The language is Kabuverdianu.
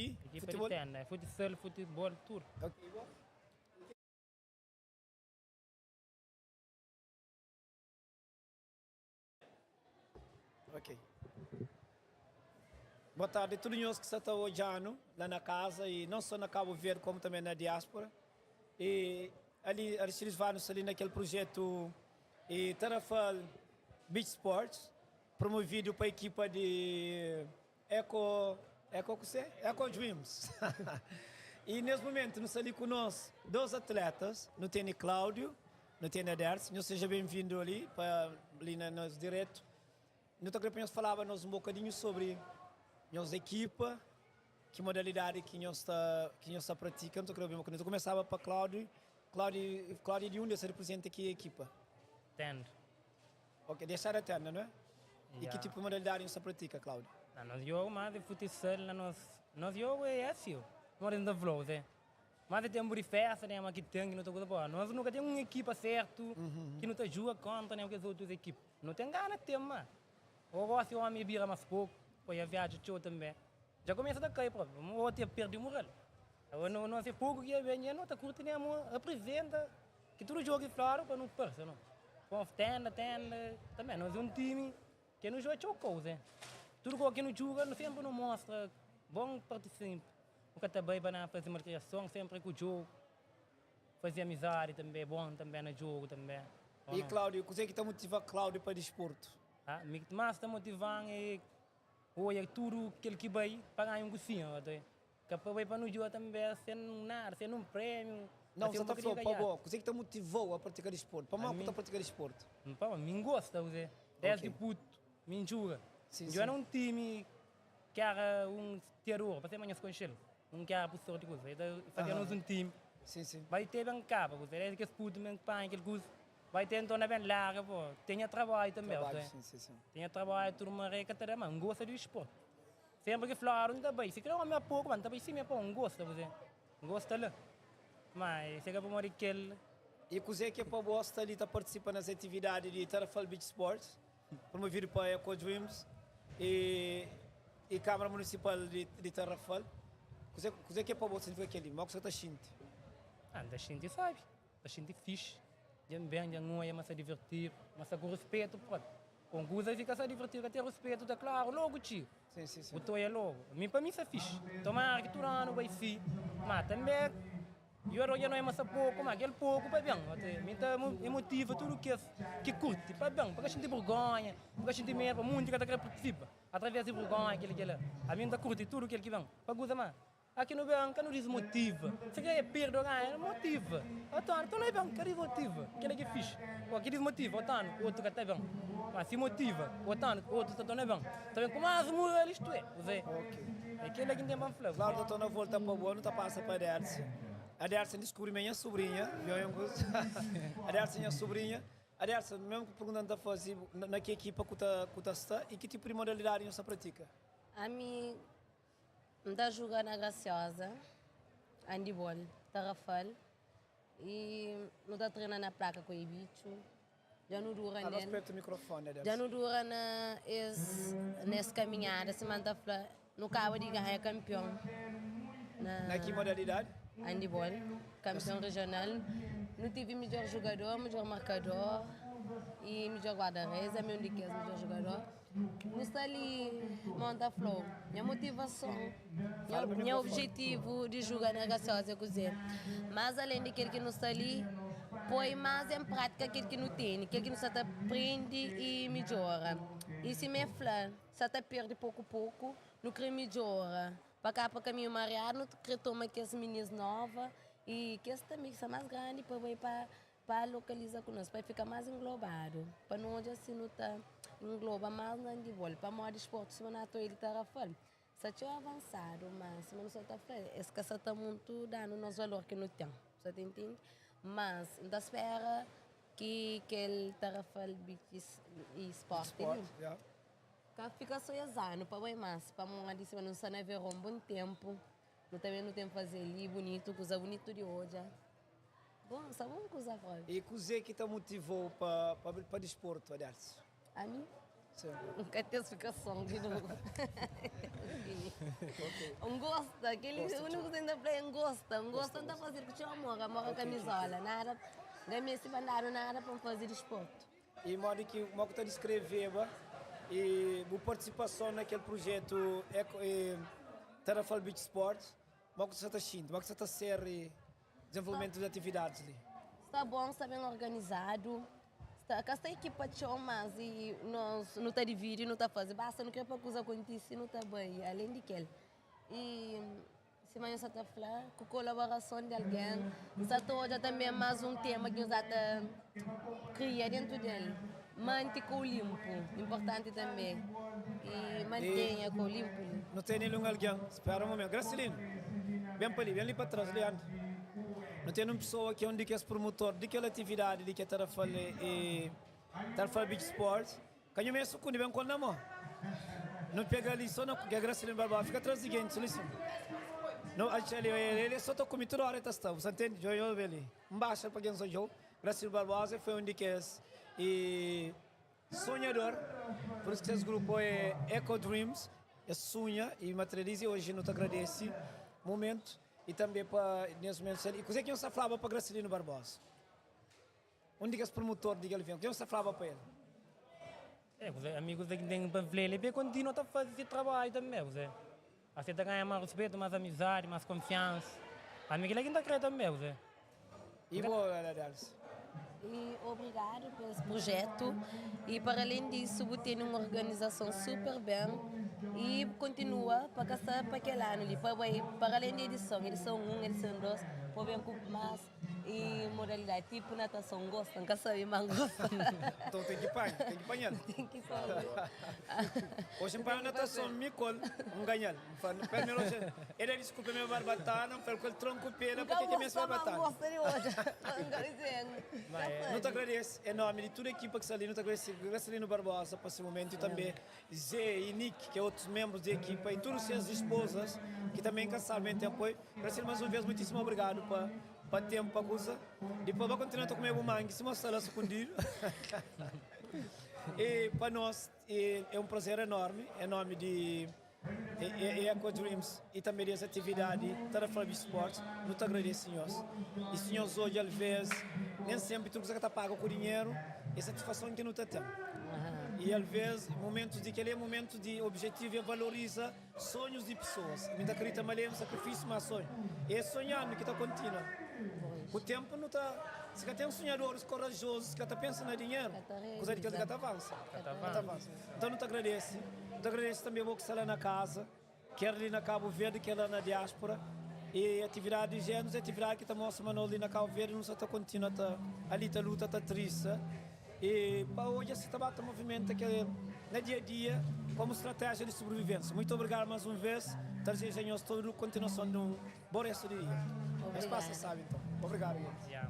di Ekipa di futebol? tenda, é futsal, futebol, tudu. Ok, e bo? Ok. Boa tarde a tudo nhos que está odjando lá na casa e não só na Cabo Verde como também na diáspora. E ali Aristides Vano ali naquele projeto e Tarrafal Beach Sports, promovido para a equipa de Eco Eco Eco Dreams. E nesse momento nos ali conosco dois atletas, no tem Cláudio, no tem Aderson. Nós seja bem-vindo ali para ali na nosso direto. Não estou querendo falava nós um bocadinho sobre nossa equipa, que modalidade que nós está que nós está praticando. Estou querendo ouvir um começava para Cláudio. Cláudio, Cláudio de onde você representa aqui a equipa? Tenda. Ok, deixar a tenda, não é? E que Yeah. tipo de modalidade você pratica, Cláudio? Não, nós jogo mais de futsal, na nós, nós jogo é assim, nós ainda flow, né? Mas tem de festa, né, mas que tem que não tá coisa boa. Nós nunca tem uma equipa certo que não tá joga contra né, com as outras equipes. Não tem gana de ter, mano. Ou gosta o homem vira mais pouco, põe a viagem tchau também. Já começa a cair, pô. O outro perde o moral. Eu não, não sei pouco que é bem, não tá curtindo, né, amor, apresenta que tudo joga claro para não perder, não. Bom, tenda, tenda, também nós é um time que não joga tchau coisa. Tudo que não joga, não sempre não mostra bom participe. Nunca também para fazer uma criação, sempre com o jogo. Fazer amizade também, bom também no jogo também. E Cláudio, o que é que está motivando Cláudio para desporto? Ah, me mais está motivando é olha tudo aquele que vai para ganhar um gocinho, até. Que para para no jogo também, sem nada, sem um prêmio. Não, assim, você eu está queria falando, ganhar. para o que é que te motivou a praticar desporto? Para A mal que mim- está a praticar desporto? Pá, me gosta, você. Desde Ok. puto, me joga. Sim, Eu sim. era um time que era um terror, para ser manhã com Um que era professor de coisa. Então, fazíamos um time. Sim, sim. Vai ter bem capa, você. Desde que esse puto me põe aquele coisa. Vai ter então bem larga, pô. Tenha trabalho também, Trabalho, você. sim, sim, sim. Tinha trabalho, turma rica, tá, mas gosta do esporte. Sempre que falaram, tá bem. Se quer homem pouco, mas tá bem, sim, pô, um gosta, você. Gosta lá. Mas, chega para morrer aquele. E o que é que é para você ali está participando nessa atividade de Tarrafal Beach Sports, promovido pela Eco Dreams e, e Câmara Municipal de, de Tarrafal. O que é que é para você significa aquele? Mas o que você está sentindo? Ah, da gente sabe. Da gente fixe. Já bem, já não é, mas se divertir, mas com respeito, pô. Com coisa fica se divertir, até respeito, tá claro, logo, tio. Sim, sim, sim. O toia logo. Mim, para mim, isso é fixe. Tomara que todo ano vai ser. Mas também, eu já não é mais pouco, mas aquele pouco para bem. Até, me tá emotiva tudo que, que curte, para bem. Porque a gente vergonha, porque a gente medo, muito que tá participa. Através de vergonha, aquele que A mim tá curte tudo que ele que vem. Para gozar mais. Aqui no banco não desmotiva. Se quer perder, ganha, motiva. Otano, tu não é bem, que desmotiva. Aquele que é fixe. O que desmotiva, otano, outro que está bem. Mas se motiva, otano, outro está não é bem. Também com mais moral isto é. Você. Ok. Aquele que tem bom flor. Claro, estou na volta para boa, não tá passa para a Dercy. A Dercy descobre minha sobrinha, viu, Angus? A Dercy é minha sobrinha. A Dercy, mesmo que perguntando a fazer, na, na que equipa que tá, que tá está e que tipo de modalidade você pratica? A mim, me dá jogar na Graciosa, handball, Tarrafal, e não dá treinar na placa com o bicho. Já não dura Ah, nós nele. perto do microfone, Dercy. Já não dura na, esse, nessa caminhada, se manda fla, no cabo de ganhar campeão. Na, Na que modalidade? Handball, campeão regional. Não tive melhor jogador, melhor marcador e melhor guarda-redes, é meu de que é melhor jogador. Não está ali, monta flow. Minha motivação, Fala meu, pro meu microfone. objetivo de jogar na Graciosa é cozer. Mas além daquele que não está ali, põe mais em prática aquele que não tem, aquele que não está aprende e melhora. E se me fla, se até perde pouco a pouco, não quer melhora. Para cá, para caminho mareado, não quer toma que as meninas nova e que esse também que são mais grande para para para localizar conosco, para ficar mais englobado. Para não onde assim não tá engloba mais na handball, para modo esporte, se não ele tá rafal. Só tinha avançado, mas se não só tá falando, esse que só tá muito dando nosso valor que não tem. Você tá entende? Mas ainda espera que que ele tá rafal beach e esporte. Esporte, yeah. Cá fica só exano, para bem mais, para não disse, mas não só na ver um bom tempo. Não também não tem fazer ali bonito, coisa bonito de hoje. Bom, sabe uma coisa, Flávio? E o que é que te motivou para para, para desporto, Adelso? A mim? N ka ten splikason ki nu N gosta, kel úniku kuza ki N ta fla é N gosta, N gosta N ta faze-l ku txeu amor, amor a kamizola, nada, N ka meste pa N dadu nada pa N faze disportu. I modi ki mo ku ta diskreveba i bu partisipason na kel prujetu Tarrafal Beach Sports, mo ku sa ta xinti, mo ku sa ta ser dizenvolvimentu di atividadis li? Sta bon, sta ben organizadu, sta ka sta ekipa txeu mas i nos nu ta dividi nu ta faze, basta nu kre pa kuza kontise nu ta bai alen di kel i. Sima nhos sa ta fla, ku kolaborason di algen, N sa ta odja tanbe más un tema ki nhos sa ta kria dentu del, manti kou linpu, inportanti tanbe, i mantenha kou linpu li. Nu tene li un algen, spera un momentu, Gracelino, ben pa li, ben li pa tras, Leandro. Nu tene un pesoa ki é un di kes promotor di kel atividadi li ki é Tarrafal e Tarrafal Beach Sports. Ka nhu meste sukundi, ben ku el na mô. Nu pega li so na ke Gracelino Barbosa fika tras di gentis li sin. No atxa li, el el so ta kume tudu ora el ta sta, bu sa ntende? Djo yo be li. N baxa pa gentis odjau. Gracelino Barbosa foi un di kes e sonhador, pur isu ki ses grupo é Eco Dreams, es sunha i materializa i oji nu ta agradesi mumentu i tanbe pa nes mumentu i kuze ki nhos ta flaba pa Gracelino Barbosa? Un di kes promotor di kel iventu, Deus ta flaba pa el. É, kuzê, ami kuzê ki N ten pa fla-l é pa el kontinua ta faze se trabadju tanbê, kuzê. Asi el ta ganha más ruspetu, más amizadi, más konfiansa. Ami kel-la ki N ta krê tanbê, kuzê. I bo, Adelson? I obrigadu pa es projetu i para alén disu bu tene un organizason super ben i bu kontinua pa ka sta pa kel anu li pa bai para alén di edison, edison 1, edison 2, pa ben ku más E modalidade tipo natação N gosta, N ka sabe ma N gosta. Então tem ki panha, tem ki panhal. Tem ki sabe. Hoje N panha natação mi kol, N ganhal. N fala, primeiro hoje, ele desculpa minha barbatana, N fala com ele tronco pena, N ka porque que minha gosta ma N barbatana. gosta di odja. N ka dizer, N ka Nu ta sabe. agradece em nome di tudo equipa ki sta li, nu ta agradece Gracelino Barbosa pa se momento e tambe Zé e Nick, ki é otus membros di equipa e tudo ses esposas ki também incansavelmente apoio. Graciano mais um vez muitíssimo obrigado pa pa tempo pa kusa dipôs ba continua ta kume bu mangi sima sta la sukundidu e pa nos e é um prazer enorme em nome di Eco Dreams e tambe di es atividadi Tarrafal Beach Sports nu ta agradece nhos e si nhos odja alvez nem sempre tudu kusa ka ta paga ku dinheru é satisfason ki nu ta ten e alvez momentus di keli é momentu di objetivo é valoriza Sonhus di pesoas. Mi ta kridita ma el é un sakrifisiu, má sonhu é sonhanu ki ta kontinua. Ku ténpu nu ta. Si ka ten sonhadoris korajozus ki ka ta pensa na dinheru, kuza di kes ka ta avansa. Ka ta avansa. Nton nu ta agradese. Nu ta agradese tanbê bo ki sta la na kaza, ker li na Kabu Verdi, ker la na diáspora. E atividadi di jénus é atividadi ki ta mostra ma nos li na Kabu Verdi nu sta ta kontinua ta ali ta luta, ta trisa. E pa odja si ta ba ta movimenta kel na dia a dia komu stratégia di sobrevivência. Muito obrigado mais um vez, ta deseja nhos tudu kontinuason di un bon restu di dia. Nhos pasa sabi nton. Obrigado. Yeah.